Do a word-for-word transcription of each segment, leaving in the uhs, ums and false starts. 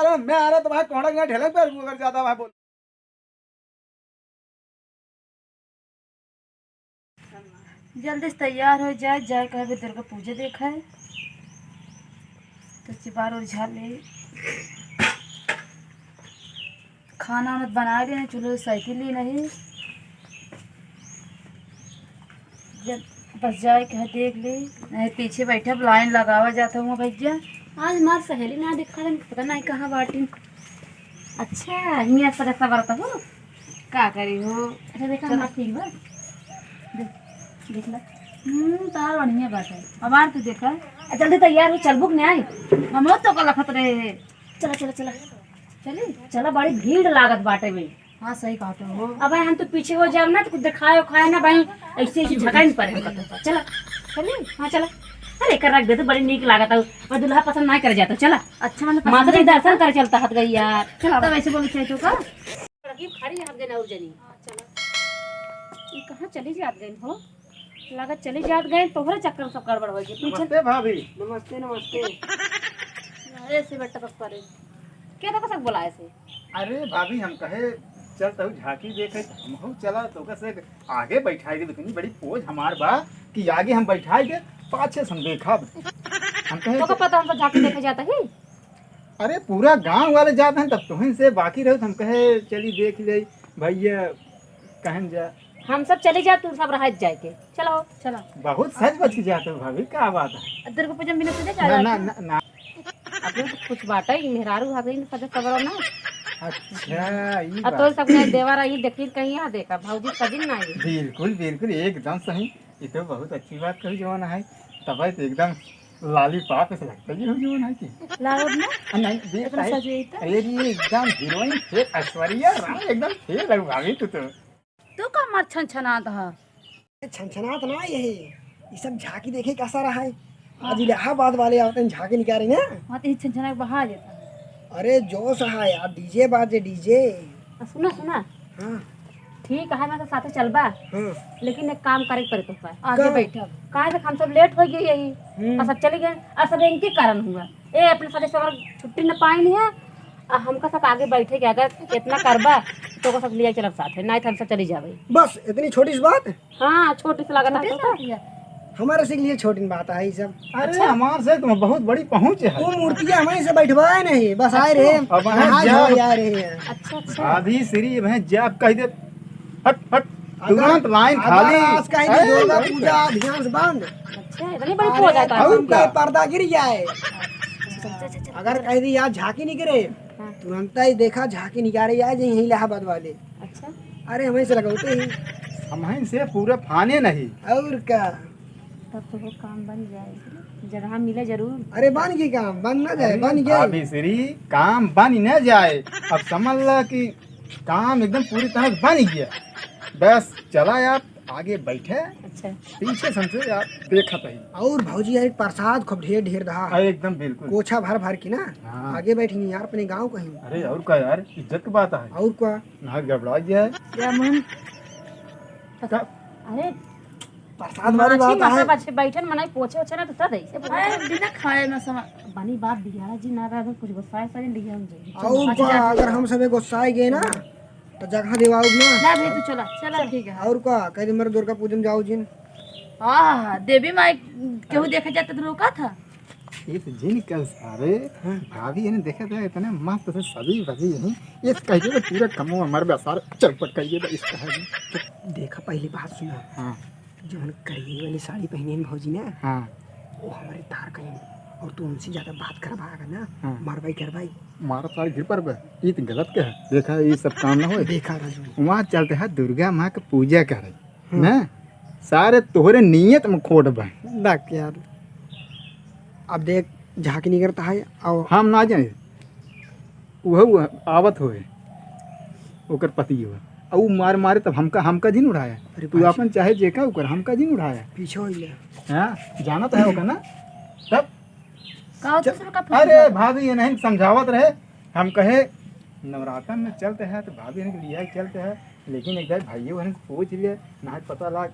मैं आ रहा तो भाई कोहड़ा के यहाँ ढेलक पे अगर ज्यादा भाई बोल। जल्दी से तैयार हो जाए, जाए कहे दुर्गा पूजा देखा है। तो चिबार और झाल ले, खाना वाना बना लिए, चूल्हे साइकिल ली नहीं। जब बस जाए के है देख ले, नहीं पीछे बैठे अब लाइन लगावा जाता हूँ भैया। आज हमार सहेली ना दिखा रहे, पता नहीं कहाँ बाटी। अच्छा, हियाँ सरे सबर तो हो, का करी हो? अच्छा देखा चलो। ना, ठीक बा। देख, देख ला। हम्म, तार बढ़िया बात है। हमार तू देखा। आ, जल्दी तैयार हो, चलबुक नहीं आई। हम तो को लखत रहे हैं। चला, चला, चला। चली? चला, बड़ी भीड़ लागत बाटे में। हाँ, सही कहत हो। अब हम तो पीछे हो जाब ना, तो कुछ दिखाए उखाए ना भाई, ऐसे ऐसे झकाइन पर हम कहते। चला, चली? हाँ, चला। अरे, एकर रख दे तो बड़ी नीक लागत है। और दुल्हा पसंद नहीं कर जाता, चला। अच्छा, मतलब माता पसंद जी नहीं दर्शन करता? कर चलता हत गई यार। चला, तब ऐसे बोले चाहे तो का? लड़की खड़ी हत गई ना, और जनी। हाँ, चला। ये कहाँ चली जात गई हो? लागत चली जात गए, तोहरे चक्कर में सब गड़बड़ हो गई। पीछे नमस्ते भाभी। नमस्ते, नमस्ते। अरे से बेटा पप्पा रे, क्या तो कसक बोला ऐसे? अरे भाभी, हम कहे चल तू झांकी देखे, हम हो चला तो कसे आगे बैठाई दे, इतनी बड़ी पोज हमार बा कि आगे हम बैठाई दे, पाछे से हम देखब। हम कहे तो का पता हमको झांकी देखे जाता ही? अरे पूरा गांव वाले जात हैं, तब तुहन से बाकी रहो, हम कहे चली देख ले भैया, कहन जा। हम सब चली जा, तू सब रहत जाए के। चलो, चलो। बहुत सज बज के जाते हो भाभी, का बात है? दुर्गा पूजा में बिना सजे ना, जाए ना, ना, ना। अपने तो कुछ बाटा ही, मेहरारू आ गई, सजे सवरो ना। अच्छा, ई अब बात। तो सब नहीं देवर आई, देखी कहीं यहाँ देखा, भौजी सजिन ना आई। बिल्कुल, बिल्कुल, एकदम सही। ये तो बहुत अच्छी बात कही जवान है। तब तो एकदम लॉलीपॉप से लगता ही हो जवान है कि। लागत ना? आ, नहीं, देख इतना भाई, सजी तो। अरे, ये एकदम हीरोइन फेल, ऐश्वर्या राय एकदम फेल है भाभी तू तो। तू का मार छनछनात ह? छनछनात ना यही, ये सब झांकी देखे कैसा रहा है। आज इलाहाबाद वाले आवत हैं झांकी निकाले ना। हाँ, तो ये छनछना के बहा जाता है। अरे जोश है यार, डीजे बाजे, डीजे। आ, सुना, सुना। हाँ। ठीक है, मैं तो साथे चलबा। हाँ। लेकिन एक काम करे के पड़े तो आगे का? बैठब। काहे से हम सब लेट हो गए यही। हम्म। और सब चले गए, और सब इनके कारण हुआ। ए, अपने साथे सवार छुट्टी न पाइन है, आ हमका सब आगे बैठे के अगर इतना करबा, तो को सब लिया चलब साथे, नहीं तो हम सब चली जाबे। बस इतनी छोटी सी बात? हाँ, छोटी सी लागत है छोटी तो सी का? बात है। हमारे से लिए छोटी बात है ये सब। अरे, अच्छा। हमार से तो बहुत बड़ी पहुँच है। वो मूर्तियाँ हमारे से बैठवाए नहीं, बस आए रहे। अब वहाँ नहा जाओ। धोए आए रहे हैं। अच्छा, अच्छा। अभी श्री वहाँ जाब कह दे, हट, हट, अगर, तुरंत लाइन अगर खाली। आज कह दे ए, दुर्गा भाई। पूजा अभियान से बंद। अच्छा, इतनी बड़ी अरे, पूजा का। और तुमका का? पर्दा गिर जाए। अच्छा, अच्छा, अच्छा, अच्छा। अगर कह दी आज झांकी निकरे, हाँ। तुरंत ही देखा झांकी निकारे आ जाए यहीं इलाहाबाद वाले। अच्छा। अरे, हमें से लगाते ही। हमें से पूरा फाने नहीं। और का? तब तो वो काम बन जाए, जगह मिले जरूर। अरे, बन गई काम, बन ना जाए, अरे, बन गई। भाभी श्री, काम बन न जाए। अब समझ ला कि काम एकदम पूरी तरह से बन गया। बस, चला यार, आगे बैठे। अच्छा। पीछे से हमसे यार देखत ही। और भौजी यार, प्रसाद खूब ढेर ढेर रहा। अरे, एकदम बिल्कुल। कोछा भर भर के ना, हाँ। आगे बैठी यार, अपने गाँव कहीं। अरे, और का यार, इज्जत की बात है। और का? ना गड़बड़ा गया है। क्या मन? का? अरे, प्रसाद वाली माछी बात है। मतलब अच्छे बैठन, मनाई पोछे ओछे ना तो तद ऐसे बोले। अरे, बिना खाए ना समा- बनी बात, बिहारा जी ना रहे, कुछ गुस्साए सरे, लिया हम जाइए। और अच्छा, का, जा। अगर हम सबे गुस्साए गए ना, तो जगह देवाओ ना। ना भाई, तू चला, चला, ठीक है। और का, कह दे, मेरे दुर्गा पूजन जाओ जिन। हाँ, हाँ, देवी माई केहू देखे जाता तो रोका था। ये तो जिन कल सारे हाँ। भाभी ने देखा था, इतने मस्त से सजी बजी हैं। ये कह दे, पूरा कमो हमारे बसार चौपट करिए, तो इसका है। तो देखा, पहली बात सुना। हाँ। जौन करिए वाली साड़ी पहने हैं भौजी ने, हाँ। वो हमारे तार कहीं, और तू उनसे ज्यादा बात करवाएगा ना, हाँ। मारवाई करवाई। मारा तार गिर पर बे, ये तो गलत के है। देखा, ये सब काम ना होए। देखा राजू। वहाँ चलते हैं दुर्गा माँ के पूजा करे, हाँ। ना? सारे तोहरे नियत में खोट बा। देख यार, अब देख, झांकी निकरता है, और हम ना जाए, उहे, उहे आवत होए, ओकर पति हुआ, और ऊ मार मारे, तब हमका, हमका जिन उड़ाया। अरे तू भाई। अपन चाहे जेका ओकर, हमका जिन उड़ाया। पीछे हो ले। हाँ, जानत है ओकर ना, तब का होता च-, सर का अरे फंसा? भाभी, ये नहीं समझावत रहे, हम कहे नवरातन में चलते हैं तो भाभी ने लिया चलते हैं, लेकिन एक दाई भाइयों बहन से पूछ लिए, ना पता लाग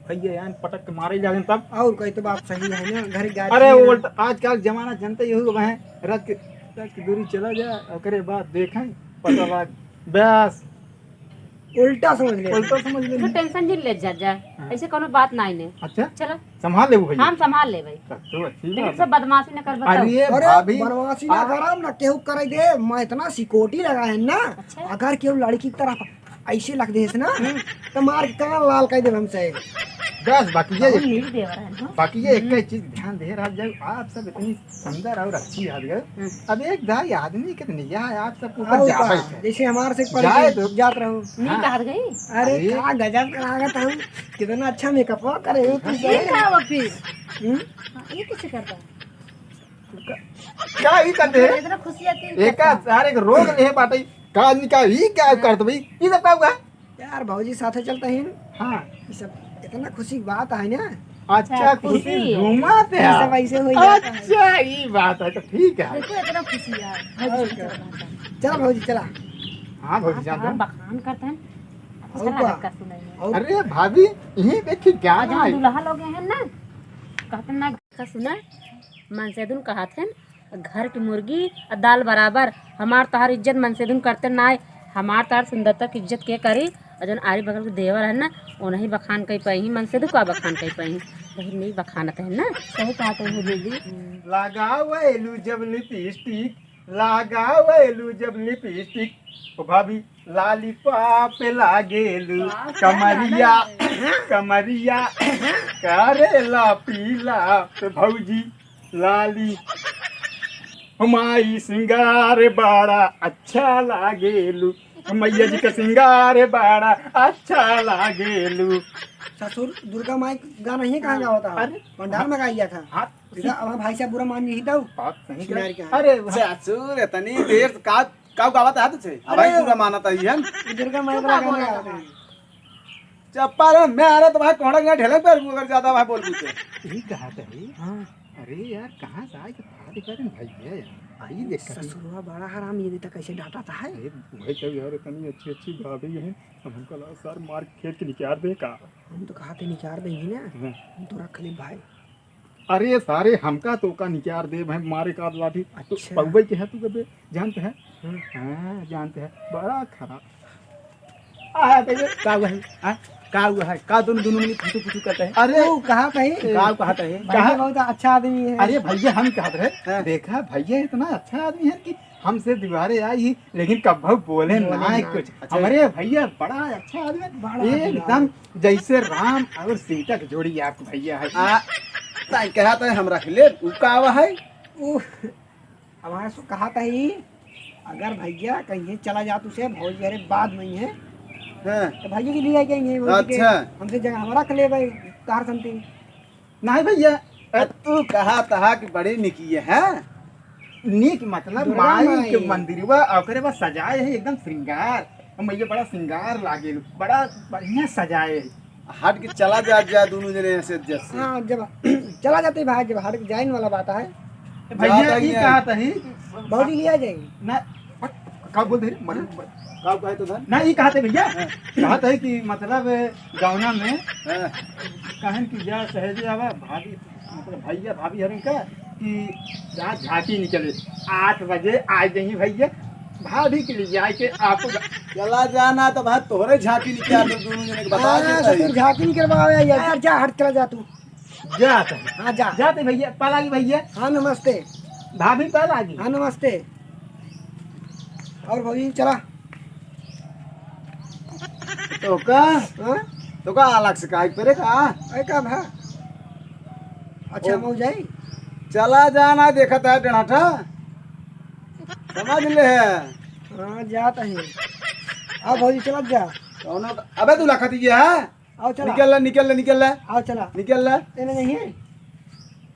भैया यान पटक के मारे जागन तब। और कोई तो बात सही है ना, घर गाड़ी अरे है वो ना। उल्टा आजकल जमाना जनते ही हुआ है, रथ के तक दूरी चला जा, ओकरे बाद देखें, पता लाग। बस। उल्टा समझ ले। उल्टा समझ ले। तो टेंशन जिन ले जा, जा। हाँ। ऐसे कोनो बात नाहीं ने। अच्छा? चला। संभाल लेबू भैया। हम संभाल लेबे। तब तो अच्छी लेकिन बात सब है। बदमाशी न कर, बताओ। अरे अरे, भाभी, बदमाशी ना आ- करब ना, केहू करे दे, मैं इतना सिक्योरिटी लगा है ना। अच्छा। अगर केहू लड़की की तरफ ऐसे लग देस ना, हम्म। तो मार के कान लाल कर देब हमसे। बस, बाकी ये, बहुत नीक देवर है, हाँ। बाकी ये एक हम्म। ही चीज ध्यान दे रहा जाए, आप सब इतनी सुंदर और अच्छी आ गए। हम्म। अब एक दाई आदमी के तो नहीं है, आप सबके ऊपर और जावे का? है। जैसे हमारे से पढ़ जाए के तो। जात रहो। नहीं हाँ। कहा गई? अरे, अरे। का गजब का लागत हम, कितना अच्छा मेकअप करे हो तू। ये सब। का हुआ फिर? हम्म? हाँ, ये कैसे करता है? का, का ई करते हैं? इतना खुशी आती है एका करता। सारे के रोग ले बाटे। का आदमी का ई का करत भाई? ई सब का हुआ? यार, भौजी साथे चलता ही। हाँ। ये सब इतना खुशी की बात है ना। अच्छा, अच्छा, खुशी खुशी। घूमत है। ये सब ऐसे हो जाता है। अच्छा, ई बात है, तो ठीक है। देखो, इतना खुशी है। भौजी और से क्या? चलता है। चला भौजी, चला। हाँ, भौजी आप जान हमार दो। बखान करते हैं। अच्छा और लगा का? कर सुनाइए। और अरे भाभी, यहीं देखी क्या और जहाँ है? दुल्हा लोग हैं ना, कहते ना, का सुना, मनसेधुन कहत हैं, घर की मुर्गी और दाल बराबर। हमार तोहार इज्जत मनसेधुन करते नाय, हमार तोहार सुंदरता की इज्जत के करी? और जौन आरी बगल के देवर है ना, उन्हीं बखान कई पाई, मनसेधु का बखान कई पाई, वही नहीं बखानत है ना। सही कहते हो दीदी। लगावेलू जब लिपस्टिक, लगावेलू जब लिपस्टिक, ओ भाभी, लॉलीपॉप लागेलू, वाह, क्या कमरिया, गाना है। कमरिया, करेला पीला, तो भौजी, लाली, हमारी सिंगार बड़ा अच्छा लागेलू, मैया जी का सिंगार बड़ा अच्छा लागेलू। ससुर, दुर्गा माई गाना ही कहाँ गावत है? अरे, पंडाल में गाइया था। हाँ, सीधा अब भाई साहब बुरा मान नहीं दो। बात सही छिनार कहे। के। अरे, ससुर, इतनी देर से का, का गावत है तुझे? अब भाई अरे, पूरा मानत है हम। दुर्गा माई तू वाला का गाना बोला गावत था? है। चप्पा रे, मैं आ रहा तो भाई कोहड़ा के ढेले पर अगर ज्यादा भाई बोल दीजिए। यही कहा था ये। हाँ। अरे यार, कहाँ से आए के फाड़ कर भाई है यार। आई देख कर। ससुरवा बड़ा हराम, ये देता कैसे डांटा था है। अरे, वही तो यार, इतनी अच्छी अच्छी भाभी है, अब हमका लगा सर मार खेत के निकाल दे का। हम तो कहा थे निकाल देंगे ना, हाँ। हम तो रख ले भाई। अरे सारे, हमका तो का निकार दे भाई, मारे का लाठी। तो अच्छा। पौवे के है तू कबे जानते हैं? हम्म। हाँ, जानते हैं, बड़ा खराब। आ, आ, आ, का हुआ है? हाँ? का हुआ है? का दोनों, दोनों मिली फुटू फुटू करते हैं? अरे, वो कहा कहीं? का कहा कहे? भैया कहा? बहुत अच्छा आदमी है। अरे भैया, हम कहत रहे, हाँ। देखा भैया इतना अच्छा आदमी है कि हमसे दुआरे आई ही, लेकिन कभू बोले बोले ना ना। कुछ। अच्छा। हमरे भैया बड़ा अच्छा आदमी, बड़ा अच्छा एकदम आदमी। जैसे राम और सीता की जोड़ी आपके भैया है। आ, ताई कहा तो हम रख ले, उ का आवा है? उ, हमारे सु कहा था ही, अगर भैया कहीं चला जा तुसे, भौजी अरे बाद में ही है। हाँ। तो भैया के लिए आके यहीं भौजी के अच्छा। हमसे जगह हम रख ले भाई, तार समथिंग। नहीं भैया। अ, तू कहा तहा कि बड़े निकिये हैं? नीक मतलब दुर्गा माई के माई। मंदिरवा, ओकरे बाद सजाए है एकदम श्रृंगार। मैया बड़ा श्रृंगार लागेलू, बड़ा बढ़िया सजाए है। हट के चला जा, जा दोनों जने ऐसे जैसे। हाँ, जब चला जाते भाई, जब हट के जाइन वाला बात है। ए भैया, जाता ही ई है। कहा तही? भौजी लिया जाएंगे। ना, का बोल दे रे? मरे, का कहे तो था? ना, ई कहा थे भैया? हाँ। कहा थे कि मतलब गौना में हाँ। कहन की जा सहेली आवा, भाभी, मतलब भैया, भाभी हरन का कि जा झांकी निकले, आठ बजे आ जाइए भैया, भाभी के लिए जाए के आपको चला जाना तो भाई तोहरे झांकी निकाल दे, दोनों जने के बता हाँ, देता है। ससुर झांकी निकलवावे यार, जा हट चला जा तू। जात है। हाँ, जा। जात है भैया, पालागी भैया। हाँ, नमस्ते। भाभी पालागी। हाँ, नमस्ते। और भौजी, चला। तो का? हाँ? तो का अलग से काहे परे का? अरे का भा? अच्छा, ओ। मऊ जाई? चला जाना, देखत है डंडाठा। समझ ले है। हाँ, जात है। आ भौजी, चलत जा। कौनो, अबे तू लखत ये है? आओ चला। निकल ले, निकल ले, निकल ले। आओ चला। निकल ले। एने नहीं है?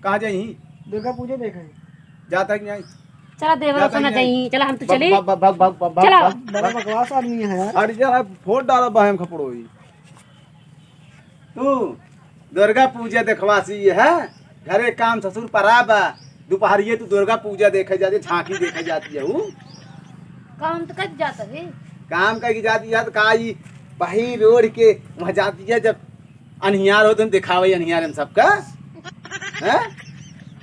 कहाँ जाई? दुर्गा पूजा देखे। जाता है कि नहीं? चला देवर जाता सोना ही नहीं। जाई। चला हम तो ब-, चली। ब-, ब-, ब-, ब-, ब-, चला। ब-, ब-, बड़ा बकवास आदमी है यार। अरे यार, फोड़ डाला बा हम खपड़ोई। तू दुर्गा पूजा देखवासी है? घरे काम ससुर परा बा, दुपहरिये तू दुर्गा पूजा देखे जाती, झांकी देखे जाती है ऊ। काम तो कट जाता है। काम कह के जाती है तो का ई बहिर ओढ़ के वहाँ जाती है, जब अनहियार हो तो दिखावे अनहियार हम सबका। हैं?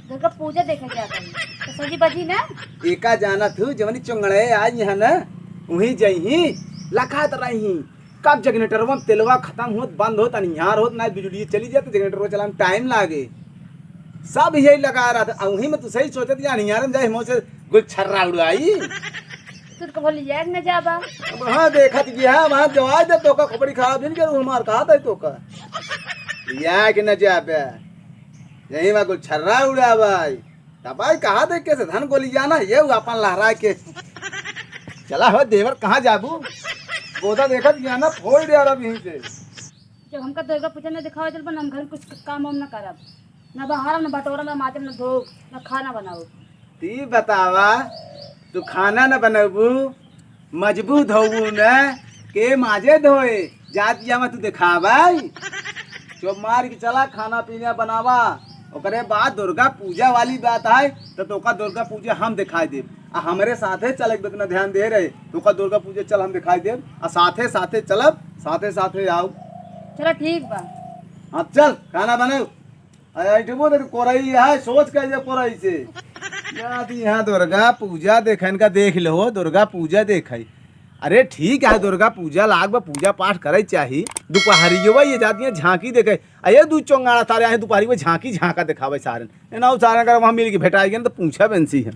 दुर्गा पूजा देखे जाता है। तो सजी बजी ना। एका जानत हूँ, जवनी चोंगड़े आई यहाँ ना, वहीं जइही, लखात रही। कब जनरेटरवा में तेलवा खतम होत, बंद होत, अनिहार होत, ना बिजुलिये चली जात, जनरेटरवा चलावे में टाइम लागे। सब यही लगा रहत, आ वहीं में तू सही सोचत, या अनिहार में जाए, हमसे गुलछर्रा उड़ाई। तू तो बोली, "यार, न जाबा।" अब हाँ, देखत कि हाँ, वहाँ जवाब दे, तोका खोपड़ी खराब नहीं करू, हमार कहा था तोका। या कि न जाबे, यही वहाँ गुलछर्रा उड़ावा। तब भाई कहा दे, कैसे धन गोली जाना, ये वो अपन लहरा के। चला हो देवर, कहाँ जाबू? गोदा देखत गया ना, फोड़ दिया रब यहीं से। जब हमका दुर्गा पूजा न दिखावा चल, हम घर कुछ काम वाम न करब, न बहारब, न बटोरब, न माजब, न धोब, न खाना बनाओ। ती बतावा, तू खाना न बनबू, मजबू धोबू न, के माजे धोए? जात जावा तू देखावा। चुप मार के चला, खाना पीना बनावा। ओकरे बाद दुर्गा पूजा वाली बात है, तो तोका दुर्गा पूजा हम दिखाई देब। आ हमरे साथे चल, एक इतना ध्यान दे रहे, तोका दुर्गा पूजा चल हम दिखाई देब। आ साथे साथे चलब, साथे साथे आओ। चला ठीक बा। हाँ चल, खाना बनाओ। अरे ऐठबो तो कोरई है, सोच के जे कोरई से। जाती यहाँ दुर्गा पूजा देखे, इनका देख लो, दुर्गा पूजा देखे। अरे ठीक है, दुर्गा पूजा लाग बा, पूजा पाठ करे चाही। दुपहरियो ये जाती है झांकी देखे। अये दू चोंगाड़ा सारे आए दुपहरी में झांकी झांका देखावे सारन। ए ना सारन अगर वहाँ मिल के भेटाई गए तो पूछा बेंसी है।